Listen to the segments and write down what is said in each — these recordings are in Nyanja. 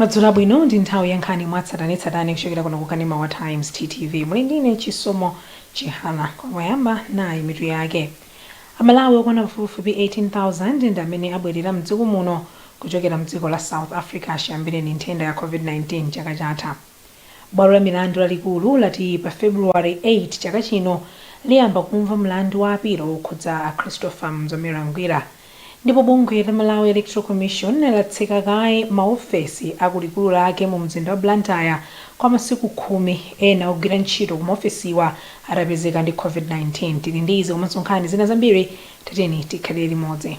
Madzulo abwino, ndi nthawi ya nkhani mwatsatanetsatane kuchokera kuno kukanema wa Times TTV. Muli ndine Chisomo Chihana. Komayamba nayi mitu yake. Amalawi okwana pafupifupi 18,000 ndi amene abwerera mdziko muno kuchokera mdziko la South Africa chiyambireni nthenda ya COVID-19 chaka chatha. Bwalo la milandu lalikulu lati pa February 8 chaka chino liyamba kumva mlandu wa apilo wokhudza a Christopher Mzomera Ngwira. Ndipo bungwe la Malawi Electoral Commission latseka kaye maofesi a ku likulu lake mu mzinda wa Blantyre kwa masiku 10 ena ogwira ntchito ku maofesiwa atapezeka ndi COVID-19. Tili ndi izi komanso nkhani zina zambiri, tatiyeni tikhalire limodzi.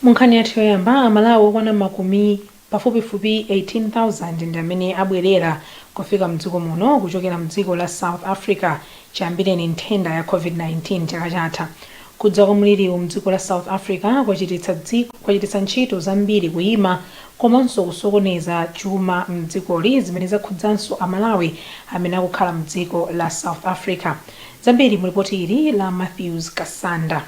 Mu nkhani yathu yoyamba, Amalawi okwana makumi pafupifupi 18,000 ndi amene abwerera kufika mdziko muno kuchokera mdziko la South Africa chiyambireni nthenda ya COVID-19 chaka chatha. Kudza kwa mliriwu mdziko la South Africa kwachititsa ntchito zambiri kuyima komanso kusokoneza chuma mdzikoli zimene zakhudzanso Amalawi amene akukhala mdziko la South Africa. Zambiri mu lipoti ili la Mathews Kasanda.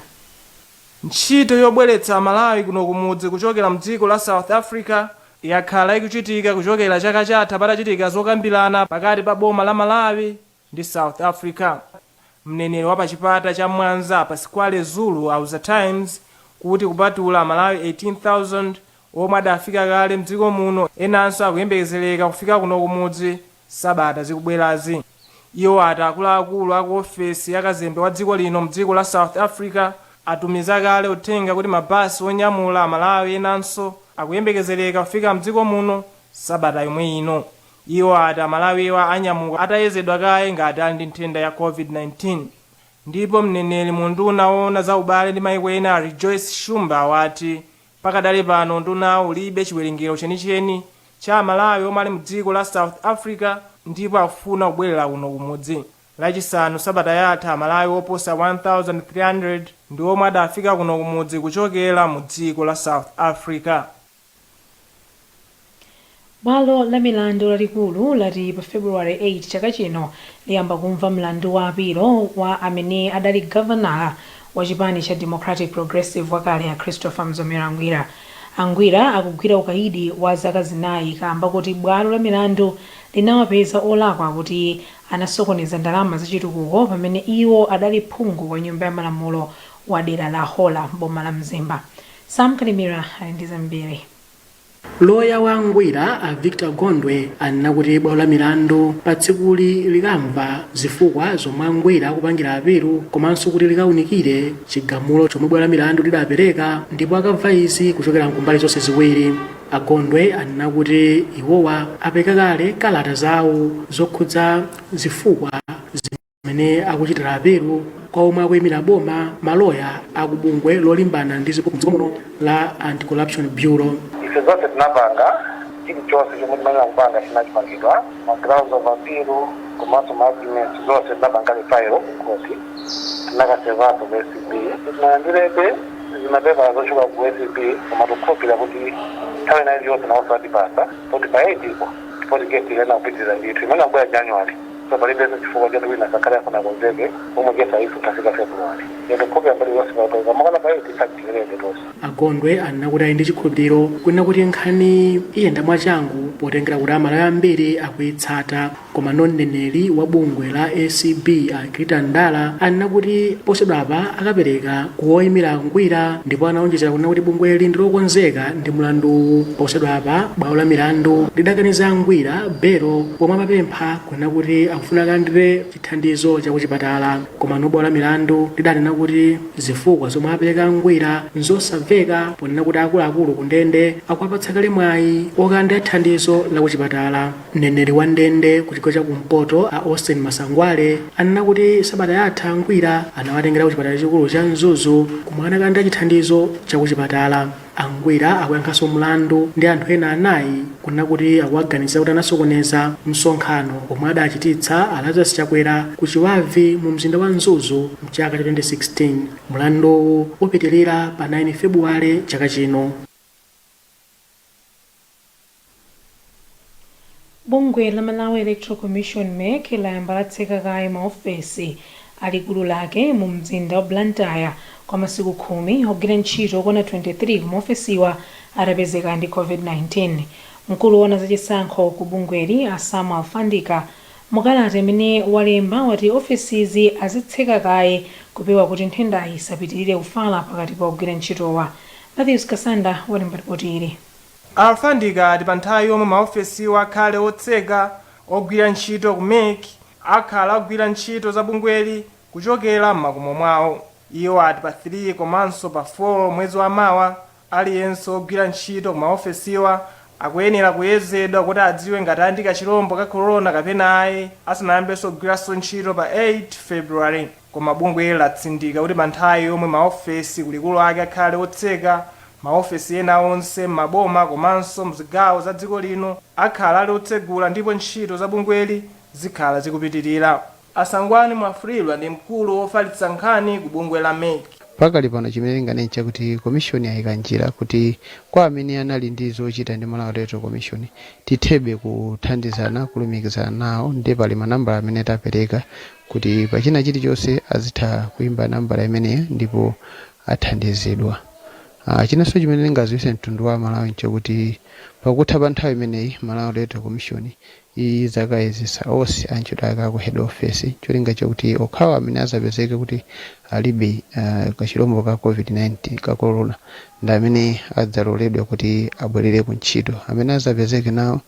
Ntchito yobweretsa Amalawi kuno kumudzi kuchokera mdziko la South Africa yakhala ikuchitika kuchokera chaka chatha patachitika zokambirana pakati pa boma la Malawi ndi South Africa. Mneneri wa pachipata cha Mwanza, Pasquale Zulu, auza Times kuti kupatula Amalawi 18,000 omwe adafika kale mdziko muno, enanso akuyembekezereka kufika kuno kumudzi sabata zikubwerazi. Iwo ati akuluakulu aku ofesi ya kazembe wa dziko lino mdziko la South Africa atumiza kale uthenga kuti mabasi onyamula Amalawi enanso akuyembekezereka kufika mdziko muno sabata yomwe ino. Iwo ati Amalawiwa anyamuka atayezedwa kaye ngati ali ndi nthenda ya COVID-19. Ndipo mneneri mu unduna woona za ubale ndi maiko ena, Rejoice Shumba, wati pakadali pano undunawu ulibe chiwerengero chenicheni cha Amalawi omwe ali mdziko la South Africa ndipo akufuna kubwerera kuno kumudzi. Lachisanu sabata yatha, Amalawi oposa 1300 ndi omwe adafika kuno kumudzi kuchokera mu dziko la South Africa. Bwalo la milandu lalikulu lati pa February 8 chaka chino liyamba kumva mlandu wa apilo wa amene adali gavanala wa chipani cha Democratic Progressive wakale a Christopher Mzomera Ngwira. A Ngwira akugwira ukaidi wa zaka 4 kaamba koti bwalo la milandu linawapeza olakwa kuti anasokoneza ndalama zachitukuko pamene iwo adali phungu wa nyumba ya malamulo wa dera la Hola m'boma la Mzimba. Sam Kalimira ali ndi zambiri. Loya wa Ngwira, a Victor Gondwe, anena kuti bwalo la milandu pa tsikuli likamva zifukwa zomwe a Ngwira akupangira apilu komanso kuti likaunikire chigamulo chomwe bwalo la milandu lidapereka ndipo akamva izi kuchokera kumbali zonse ziwiri. A Gondwe anena kuti iwowa apereka kale kalata zawo zokhudza zifukwa zimene akuchitira apilu kwa omwe akuyimira boma, maloya akubungwe lolimbana ndi ziphuphu mdziko muno la Anti-Corruption Bureau. Ife zonse tinapanga, chilichonse chomwe timayenera kupanga chinachipangidwa, ma grounds of appeal komanso ma arguments, zonse tinapanga file ku khoti, tinakasevanso ku ACB. Tinalandirebe zimapepala zochoka ku ACB, koma tikukhulupirira kuti nthawi ina iliyonse nawonso atipasa, poti pa 8 ipo poti kesi ikena kupitirira ndithu imene akubwera January, so palibenso chifukwa choti wina sakhale asanakonzeke pomwe kesi ayifu tafika February. Tikukhulupirira mbali yonse pamakana pa 8 sakutirebe tonse. A Gondwe anena kuti ali ndi chikhulupiriro kunena kuti nkhani iyenda mwachangu potengera kuti Amalawi ambiri akuyitsata. Koma mneneri wa bungwe la ACB, a Clifton Ndala, anena kuti posachedwapa akapereka kuwoyimira Ngwira ndipo anaonjezera kunena kuti bungweli ndi lokonzeka ndi mlanduwu. Posachedwapa bwalo la milandu lidakaniza Ngwira belo pomwe amapempha kunena kuti akufuna akalandire chithandizo cha kuchipatala, koma bwalo la milandu lidanena kuti zifukwa zomwe apereka Ngwira nzosamveka ponena kuti akuluakulu ku ndende akuwapatsa kale mwayi okalandira thandizo la kuchipatala. Mneneri wa ndende ku chigawo cha kumpoto, a Austin Masangwale, anena kuti sabata yatha Ngwira anawatengera ku chipatala chachikulu cha Mzuzu komwe anakalandira chithandizo cha kuchipatala. A Ngwira akuyankhanso mlandu ndi anthu ena 4 kunena kuti akuwaganizira kuti anasokoneza msonkhano omwe adachititsa a Lazarus Chakwera ku Chiwavi mu mzinda wa Mzuzu mchaka cha 2016. Mlanduwu upitilira pa 9 February chaka chino. Bungwe la Malawi Electoral Commission MEC layamba latseka kaye maofesi a likulu lake mu mzinda wa Blantyre kwa masiku 10, ogwira ntchito okwana 23 ku maofesiwa atapezeka ndi COVID-19. Mkulu woona zachisankho ku bungweli a Sam Alfandika mukalata imene walemba wati ofesizi azitseka kaye kupewa kuti nthendayi isapitilire kufala pakati pa ogwira ntchitowa. Matthews Kasanda walemba ripoti ili. Alfandika ati pa nthawi yomwe maofesiwa akhale otseka, ogwira ntchito ku MEC akhala akugwira ntchito za bungweli kuchokera m'makomo mwawo. Iwo ati pa 3 komanso pa 4 mwezi wa mawa, aliyense ogwira ntchito ku maofesiwa akuyenera kuyezedwa kuti adziwe ngati ali ndi kachilombo ka corona kapena ayi, asanayambenso kugwiranso ntchito pa 8 February. Koma bungweli latsindika kuti pa nthawi yomwe maofesi kulikulu ake akhale otseka, maofesi ena onse m'maboma komanso mzigawo za dziko lino akhala ali otsegula ndipo ntchito za bungweli zikhala zikupitirira. Asangwani Mwafulirwa ndi mkulu wofalitsa nkhani ku bungwe la MEC. Pakali pano chimene tinganene chakuti commission yayika njira kuti kwa amene anali ndi zochita ndi Malawi Electoral Commission tithebe kuthandizana kulumikizana nawo, ndi pali manambala amene tapereka kuti pachina chilichonse azitha kuimba nambala imeneyo ndipo athandizidwa. Chinanso chimene ndingadziwitse mtundu wa Malawi nchakuti pakutha pa nthawi imeneyi Malawi Electoral Commission izakayezesa onse antchito ake aku head office, cholinga chakuti okhawo amene azapezeke kuti alibe kachilombo ka COVID-19 ka corona ndi amene adzaloledwe kuti abwerere ku ntchito. Amene azapezeke nawo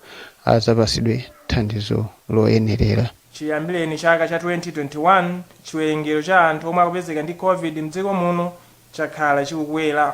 azapasidwe thandizo loyenerera. Chiyambireni chaka cha 2021, chiwerengero cha anthu omwe akupezeka ndi COVID mdziko muno chakhala chikukwera.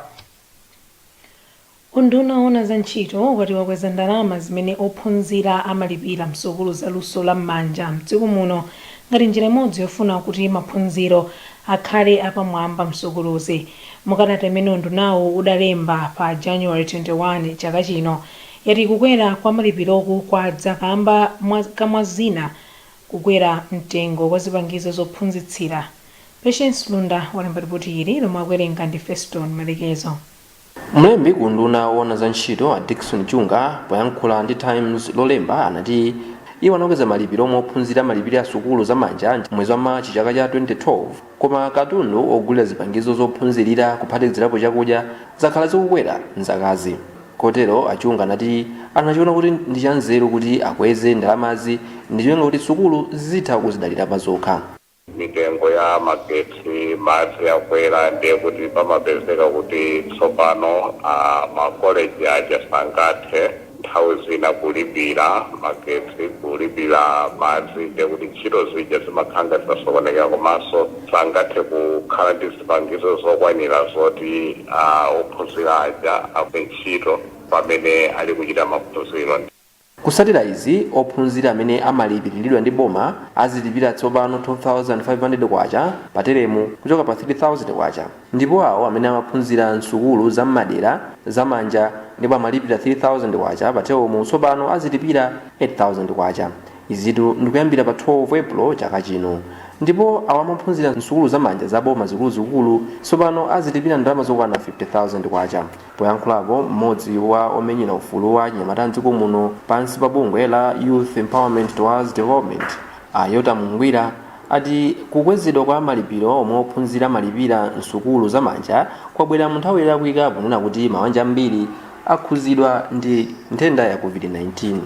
Unduna woona za ntchito wati wakweza ndalama zimene ophunzira amalipira msukulu za luso la m'manja mdziko muno ngati njira imodzi yofuna kuti maphunziro akhale apamwamba msukuluzi. Mukalata imene undunawu udalemba pa January 21 chaka chino, yati kukwera kwa malipiroku kwadza kamba kamwa zina kukwera mtengo kwa zipangizo zophunzitsira. Patience Lunda walemba ripoti ili lomwe akuwerenga ndi Feston Malekezo. Mlembi ku unduna woona za ntchito a Dickson Chunga poyankhula ndi Times Lolemba anati iwo anakweza malipiro omwe ophunzira amalipira sukulu zamanja mwezi wa Machi chaka cha 2012, koma katundu ogulira zipangizo zophunzirira kuphatikizirapo chakudya zakhala zikukwera mzakazi. Kotero Achunga anati anachiona kuti ndi chanzeru kuti akweze ndalamazi ndi cholinga kuti sukulu zitha kuzidalira pa zokha. Mitengo ya magetsi, madzi yakwera, ndiye kuti pamapezeka kuti tsopano makoleji aja sangathe nthawi zina kulipira magetsi, kulipira madzi, ndiye kuti ntchito zija zimakhala zimasokonekera, komanso sangathe kukhala ndi zipangizo zokwanira zoti ophunzira aja agwire ntchito pamene ali kuchita maphunziro. Kusatira izi, ophunzira amene amalipiriridwa ndi boma azilipira tsopano 2500 kwacha pa teremu kuchoka pa 3000 kwacha, ndipo awo amene amaphunzira msukulu zam'madera zamanja ndipo amalipira 3000 kwacha pa teremu tsopano azilipira 8000 kwacha. Izitu ndikuyambira pa 12 April chaka chino. Ndipo awo amaphunzira msukulu zamanja za boma zikuluzikulu tsopano azilipira ndalama zokwana 50000 kwacha. Poyankhulapo mmodzi wa omenyera ufulu wa anyamata mdziko muno pansi pa bungwe la Youth Empowerment Towards Development, a Yotam Ngwira, ati kukwezedwa kwa malipiro omwe ophunzira amalipira msukulu zamanja kwabwera mu nthawi yolakwika, ponena kuti mabanja ambiri akhuzidwa ndi nthenda ya COVID-19.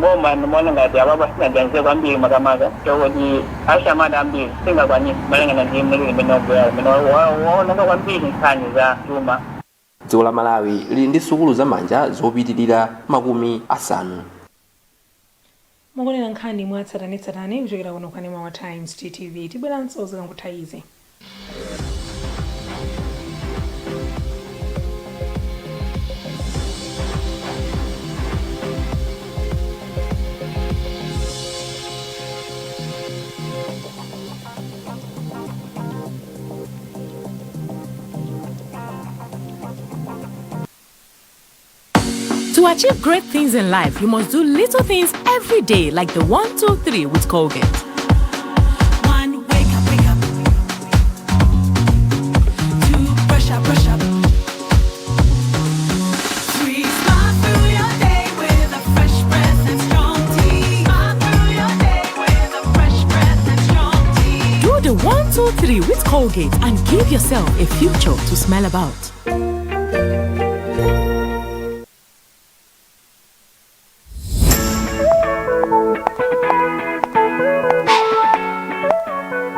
Boma ndimaona ngati apapa sinaganize kwambiri, makamaka chokuti achinyamata ambiri singakwanise malingana ndi mliri imene wabwera umene waononga kwambiri nkhani za chuma. Dziko la Malawi lili ndi sukulu zamanja zopitirira 50. Mukuonera nkhani mwa tsatanetsatane kuchokera kuno kanema wa Times TTV. Tibweranso zikangotha izi. To achieve great things in life, you must do little things every day, like the 1, 2, 3 with Colgate. One, wake up, wake up. Two, brush up, brush up. Three, smile through your day with a fresh breath and strong teeth. Smile through your day with a fresh breath and strong teeth. Do the 1, 2, 3 with Colgate and give yourself a future to smile about.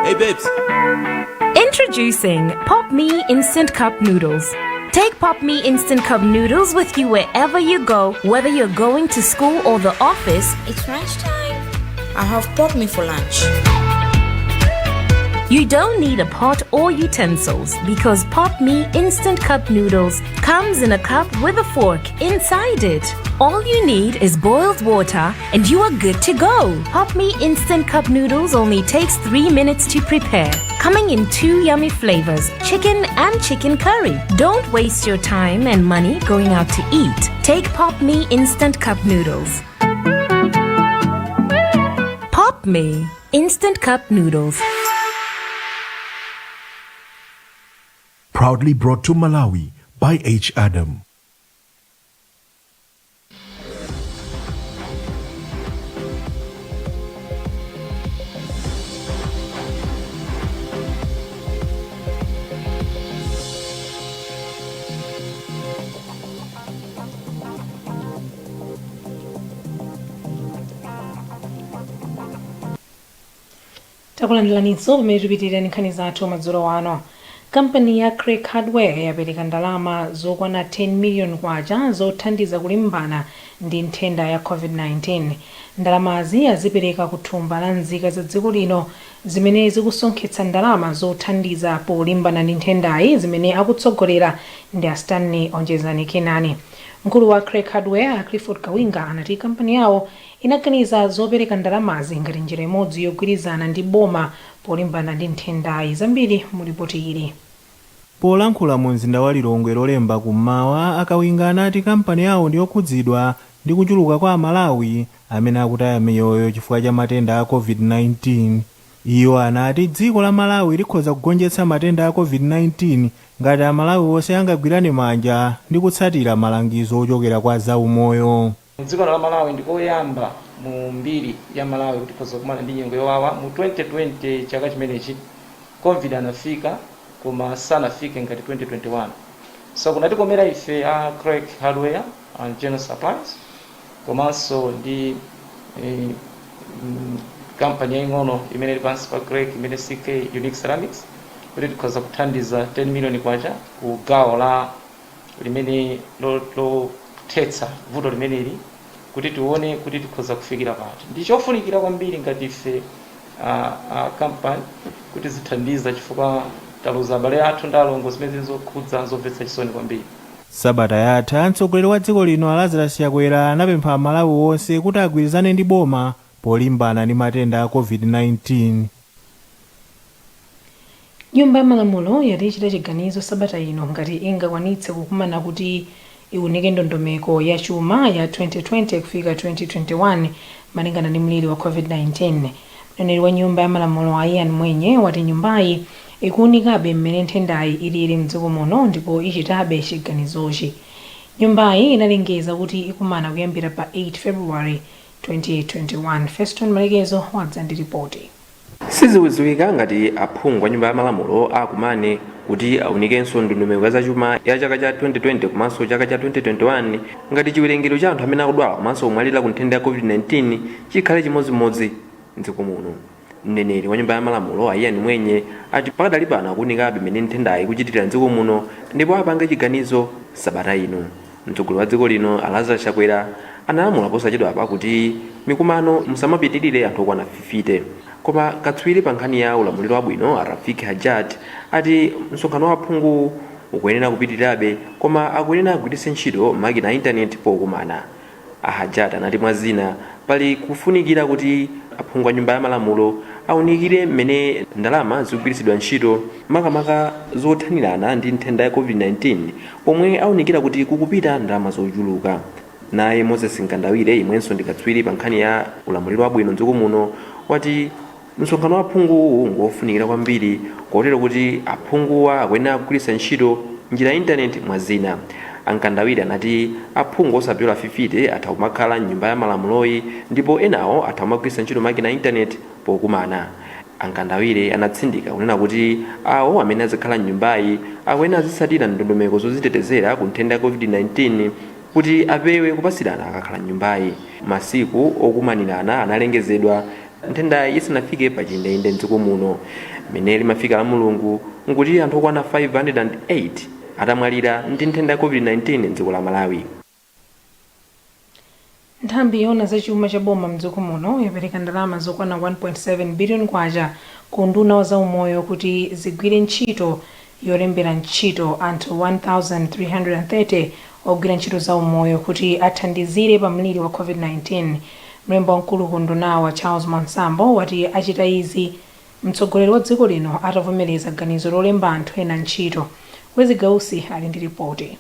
Hey babes. Introducing Pop Mie Instant Cup Noodles. Take Pop Mie Instant Cup Noodles with you wherever you go, whether you're going to school or the office. It's lunchtime. I have Pop Mie for lunch. You don't need a pot or utensils because Pop Mie Instant Cup Noodles comes in a cup with a fork inside it. All you need is boiled water and you are good to go. Pop Mie Instant Cup Noodles only takes 3 minutes to prepare. Coming in two yummy flavors, chicken and chicken curry. Don't waste your time and money going out to eat. Take Pop Mie Instant Cup Noodles. Pop Mie Instant Cup Noodles. Proudly brought to Malawi by H. Adam. Takulandiraninso pamene tipitirira nkhani zathu madzulo ano. Kampani ya Creck Hardware yapereka ndalama zokwana 10 million kwacha zothandiza kulimbana ndi nthenda ya COVID-19. Ndalamazi azipereka ku thumba la nzika za dziko lino zimene zikusonkhetsa ndalama zothandiza polimbana ndi nthendayi, zimene akutsogolera ndi a Stanley Onjezani Kenani. Mkulu wa Creck Hardware, Clifford Kawinga, anati kampani yawo inaganiza zopereka ndalamazi ngati njira imodzi yogwirizana ndi boma polimbana ndi nthendayi. Zambiri mu ripoti ili. Polankhula mu mzinda wa Lilongwe Lolemba kummawa, Akawinga anati kampani yawo ndi yokhudzidwa ndi kuchuluka kwa Amalawi amene akutaya miyoyo chifukwa cha matenda a COVID-19. Iwo anati dziko la Malawi likhoza kugonjetsa matenda a COVID-19 ngati Amalawi onse angagwirane manja ndi kutsatira malangizo ochokera kwa zaumoyo. Dziko la Malawi ndikoyamba mu mbiri ya Malawi kuti tikhoza kukumana ndi nyengo yowawa. Mu 2020, chaka chimenechi, COVID anafika koma sanafike ngati 2021. So kunatikomera ife a Creck Hardware and General Supplies komanso ndi kampani yaing'ono imene ili pansi pa Creck, imene CK Unique Ceramics, kuti tikhoza kuthandiza 10 million kwacha ku gawo la limene lothetsa vuto limeneli, kuti tione kuti tikhoza kufikira pati. Ndi chofunikira kwambiri ngati ife kampani kuti zithandiza, chifukwa taluza abale athu ndi alongo, zimene zili zokhudza, zomvetsa chisoni kwambiri. Sabata yatha, mtsogoleri wa dziko lino Lazarus Chakwera anapempha Amalawi onse kuti agwirizane ndi boma polimbana ndi matenda a COVID-19. Nyumba ya Malamulo yati ichita chiganizo sabata ino ngati ingakwanitse kukumana kuti iwunike ndondomeko ya chuma ya 2020 kufika 2021 malingana ndi mliri wa COVID-19. Mneneri wa Nyumba ya Malamulo Ian Mwenye wati nyumbayi ikuwunikabe mmene nthendayi ilili mdziko muno ndipo ichitabe chiganizochi. Nyumbayi inalengeza kuti ikumana kuyambira pa 8 February 2021. Feston Malekezo wadza ndi ripoti. Sizikudziwika ngati aphungu a Nyumba ya Malamulo akumane kuti aunikenso ndondomeko ya zachuma ya chaka cha 2020 komanso chaka cha 2021 ngati chiwerengero cha anthu amene akudwala komanso kumwalira ku nthenda ya COVID-19 chikhale chimodzimodzi mdziko muno. Mneneri wa Nyumba ya Malamulo Ian Mwenye ati pakadali pano akuunikabe mmene nthendayi ikuchitira mdziko muno ndipo apange chiganizo sabata ino. Mtsogoleri wa dziko lino Lazarus Chakwera analamula posachedwapa kuti mikumano musamapitirire anthu okwana 50, koma katswiri pa nkhani ya ulamuliro wabwino Rafik Hajat ati msonkhano wa aphungu ukuyenera kupitirirabe, koma akuyenera agwiritse ntchito makina a intaneti pokumana. A Hajat anati mwa zina pali kufunikira kuti aphungu a Nyumba ya Malamulo aunikire mmene ndalama zikugwiritsidwa ntchito, makamaka zothanirana ndi nthenda ya COVID-19, pomwe aunikira kuti kukupita ndalama zochuluka. Naye Moses Nkandawire, imwenso ndi katswiri pa nkhani ya ulamuliro wabwino mdziko muno, wati msonkhano wa aphunguwu ngofunikira kwambiri, kotero kuti aphunguwa akuyenera kugwiritsa ntchito njira ya intaneti mwa zina. Ankandawire anati aphungu osapyola 50 atha kumakhala mnyumba ya malamuloyi, ndipo enawo atha kumagwiritsa ntchito makina a intaneti pokumana. Ankandawire anatsindika kunena kuti awo amene azikhala mnyumbayi akuyenera azitsatira ndondomeko zozitetezera ku nthenda ya COVID-19 kuti apewe kupasirana akakhala mnyumbayi. Masiku okumanirana analengezedwa nthendayi isanafike pa chiyindeinde mdziko muno. Mmene limafika la Mulungu nkuti anthu okwana 508 atamwalira ndi nthenda ya COVID-19 mdziko la Malawi. Nthambi yoona za chuma cha boma mdziko muno yapereka ndalama zokwana 1.7 billion kwacha ku unduna wa zaumoyo kuti zigwire ntchito yolembera ntchito anthu 1330 ogwira ntchito za umoyo kuti athandizire pa mliri wa COVID-19. Mlembi wamkulu ku undunawa, Charles Mwansambo, wati achita izi mtsogoleri wa dziko lino atavomereza ganizo lolemba anthu ena ntchito. Wezi Gausi ali ndi ripoti.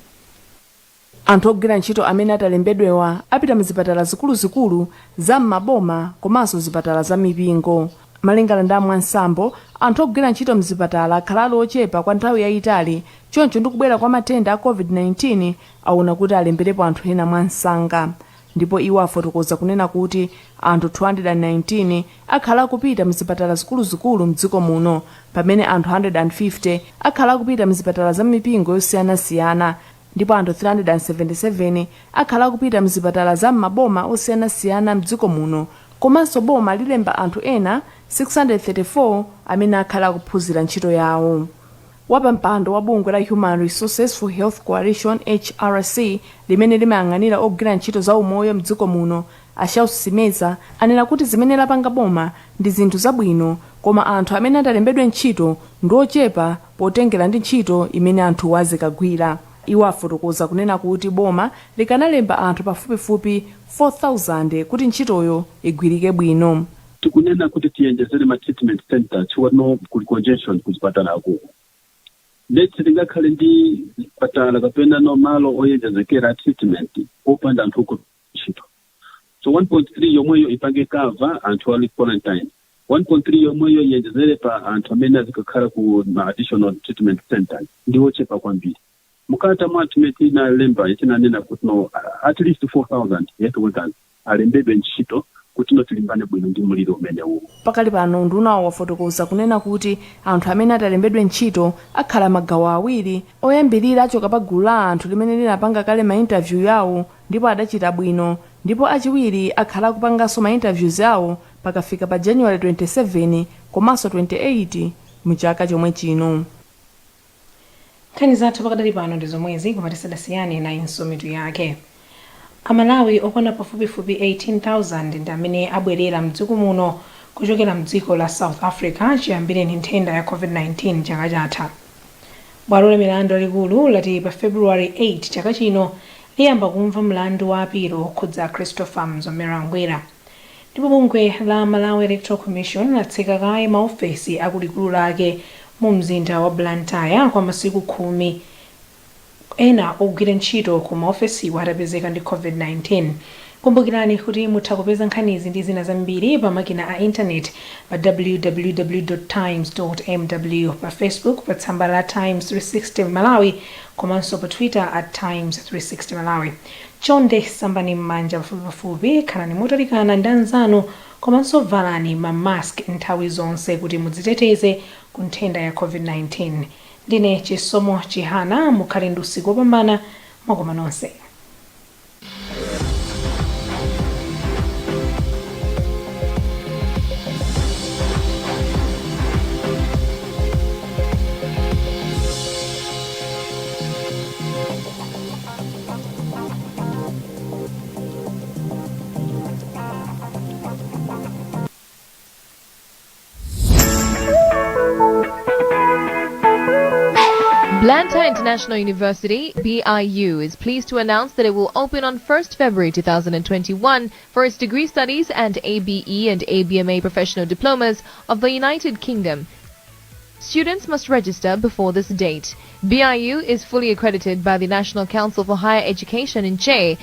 Anthu ogwira ntchito amene atalembedwewa apita mzipatala zikuluzikulu za m'maboma komanso zipatala za mipingo. Malingana ndi Amwansambo, anthu ogwira ntchito mzipatala akhala ali ochepa kwa nthawi yayitali, choncho ndi kubwera kwa matenda a COVID-19 aona kuti alemberepo anthu ena mwansanga. Ndipo iwo afotokoza kunena kuti anthu 219 akhala akupita mzipatala zikuluzikulu mdziko muno, pamene anthu 150 akhala akupita mzipatala za mipingo yosiyanasiyana, ndipo anthu 377 akhala akupita mzipatala za m'maboma osiyanasiyana mdziko muno. Komanso boma lilemba anthu ena 634 amene akhala akuphunzira ntchito yawo. Wapampando wa bungwe la Human Resources for Health Coalition, HRC, limene limayang'anira ogwira ntchito za umoyo mdziko muno, a Charles Simeza, anena kuti zimene lapanga boma ndi zinthu zabwino, koma anthu amene atalembedwe ntchito ndi ochepa potengera ndi ntchito imene anthuwo azikagwira. Iwo afotokoza kunena kuti boma likanalemba anthu pafupifupi 4000 kuti ntchitoyo igwirike bwino. Tikunena kuti tiyenjezere ma treatment center chifukwa kuli congestion kuchipatala akuku. Ndeti tingakhale ndi zipatala kapena no malo oyenjezekera treatment opanda anthu uko ntchito. So 1.3 yomweyo ipange cover anthu ali quarantine, 1.3 yomweyo iyenjezere pa anthu amene azikakhala ku ma additional treatment centers, ndi ochepa kwambiri. Mukata mwathu imene tinalemba tinanena kuti no at least 4000 health workers alembedwe ntchito kuti no tilimbane bwino ndi mliri umenewu. Pakali pano undunawo wafotokoza kunena kuti anthu amene atalembedwe ntchito akhala magawo awiri. Oyambirira achoka pa gulu la anthu limene linapanga kale ma interview yawo ndipo adachita bwino, ndipo achiwiri akhala akupanganso ma interviews awo pakafika pa January 27 komanso 28 muchaka chomwe chino. Nkhani zathu pakadali pano ndi zomwezi, koma tisadasiyane, nayinso mitu yake. Amalawi okwana pafupifupi 18,000 ndi amene abwerera mdziko muno kuchokera mdziko la South Africa chiyambireni nthenda ya COVID-19 chaka chatha. Bwalo la milandu lalikulu lati pa February 8 chaka chino liyamba kumva mlandu wa apilo okhudza Christopher Mzomera Ngwira. Ndipo bungwe la Malawi Electoral Commission latseka kaye maofesi akulikulu lake mu mzinda wa Blantyre kwa masiku 10, ena ogwira ntchito ku maofesiwa atapezeka ndi COVID-19. Kumbukirani kuti mutha kupeza nkhanizi ndi zina zambiri pa makina a intaneti pa www.times.mw, pa Facebook pa tsamba la Times 360 Malawi, komanso pa Twitter @Times360Malawi. Chonde sambani m'manja pafupipafupi, khalani motalikana ndi anzanu, komanso valani ma mask nthawi zonse kuti mudziteteze ku nthenda ya COVID-19. Ndine Chisomo Chihana, mukhale ndi usiku wopambana, mwakoma nonse. Blantyre International University, BIU, is pleased to announce that it will open on 1st February 2021 for its degree studies and ABE and ABMA professional diplomas of the United Kingdom. Students must register before this date. BIU is fully accredited by the National Council for Higher Education in CHE.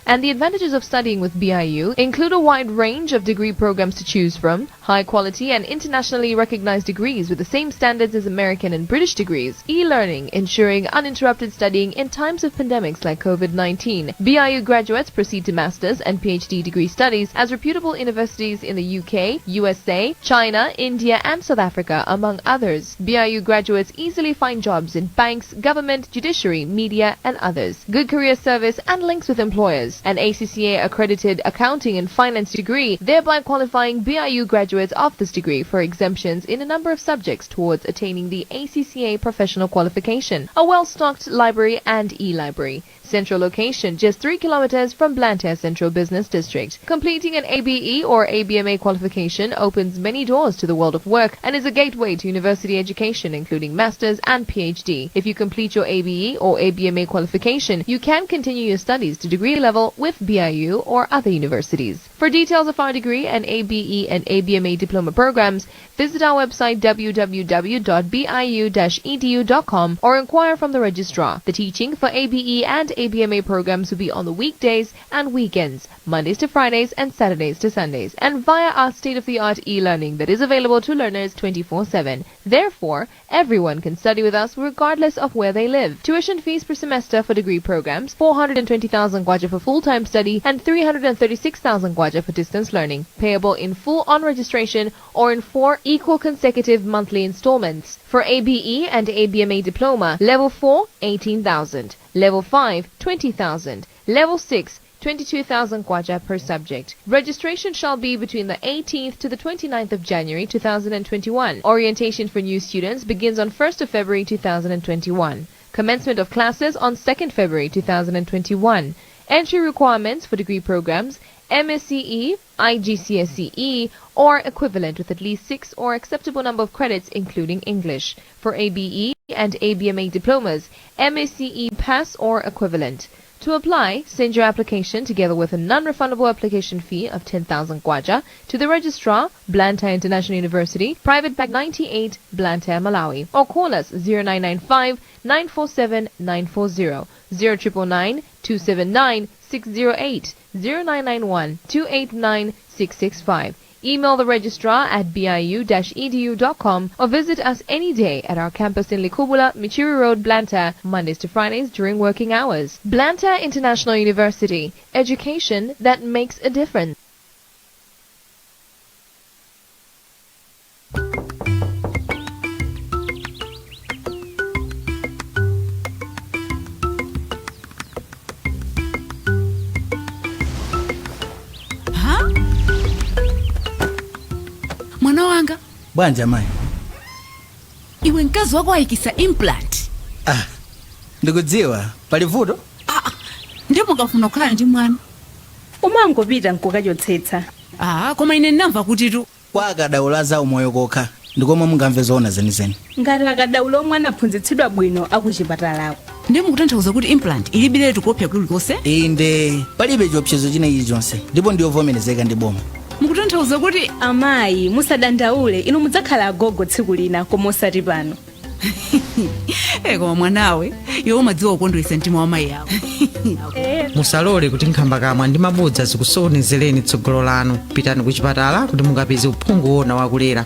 And the advantages of studying with BIU include a wide range of degree programs to choose from, high quality and internationally recognized degrees with the same standards as American and British degrees, e-learning ensuring uninterrupted studying in times of pandemics like COVID-19. BIU graduates proceed to master's and PhD degree studies as reputable universities in the UK, USA, China, India, and South Africa, among others. BIU graduates easily find jobs in banks, government, judiciary, media, and others. Good career service and links with employers. An ACCA accredited accounting and finance degree, thereby qualifying BIU graduates of this degree for exemptions in a number of subjects towards attaining the ACCA professional qualification. A well-stocked library and e-library. Central location, just 3 kilometers from Blantyre Central Business District. Completing an ABE or ABMA qualification opens many doors to the world of work and is a gateway to university education, including master's and PhD. If you complete your ABE or ABMA qualification, you can continue your studies to degree level with BIU or other universities. For details of our degree and ABE and ABMA diploma programs, visit our website www.biu-edu.com or inquire from the registrar. The teaching for ABE and ABMA programs will be on the weekdays and weekends, Mondays to Fridays and Saturdays to Sundays, and via our state-of-the-art e-learning that is available to learners 24/7. Therefore, everyone can study with us regardless of where they live. Tuition fees per semester for degree programs, 420,000 kwacha for full-time study and 336,000 kwacha for distance learning, payable in full on registration or in 4 equal consecutive monthly installments. For ABE and ABMA diploma, level 4, 18,000, level 5, 20,000, level 6, 22,000 kwacha per subject. Registration shall be between the 18th to the 29th of January 2021. Orientation for new students begins on 1st of February 2021. Commencement of classes on 2nd February 2021. Entry requirements for degree programs, MSCE, IGCSCE, or equivalent with at least 6 or acceptable number of credits including English. For ABE and ABMA diplomas, MSCE pass or equivalent. To apply, send your application together with a non-refundable application fee of 10,000 kwacha to the registrar, Blantyre International University, Private Bag 98, Blantyre, Malawi, or call us 0995 947 940, 0999 279 608, 0991 289 665. Email the registrar at biu-edu.com or visit us any day at our campus in Likubula, Michiru Road, Blantyre, Mondays to Fridays during working hours. Blantyre International University, education that makes a difference. Ha? Mwana wanga, Bwanji amayi? Iwe mkazi wako ayikisa implant. Ah, ndikudziwa. Pali vuto? Ndipo mukafuna kukhala ndi mwana umangopita nkukachotsetsa. Ah, koma ine ndinamva kutitu kwa akadaulo za umoyo kokha ndikomwe mungamve zoona zenizeni. Ngati akadaulo omwe anaphunzitsidwa bwino akuchipatalako. Ndiye mukutanthauza kuti implant ilibiretu kuopsa kulikonse? Inde, palibe chiopsezo china chilichonse ndipo ndiyovomerezeka ndi boma. Mukutanthauza kuti amayi musadandaule, inu mudzakhala agogo tsiku lina, koma osati pano. Eh, koma mwanawe, iwe umadziwa kukondweretsa mtima wa mayi ako. Musalole kuti nkhambakamwa ndi mabodza zikusokonezereni tsogolo lanu. Pitani ku chipatala kuti mukapeze uphungu wona wakulera.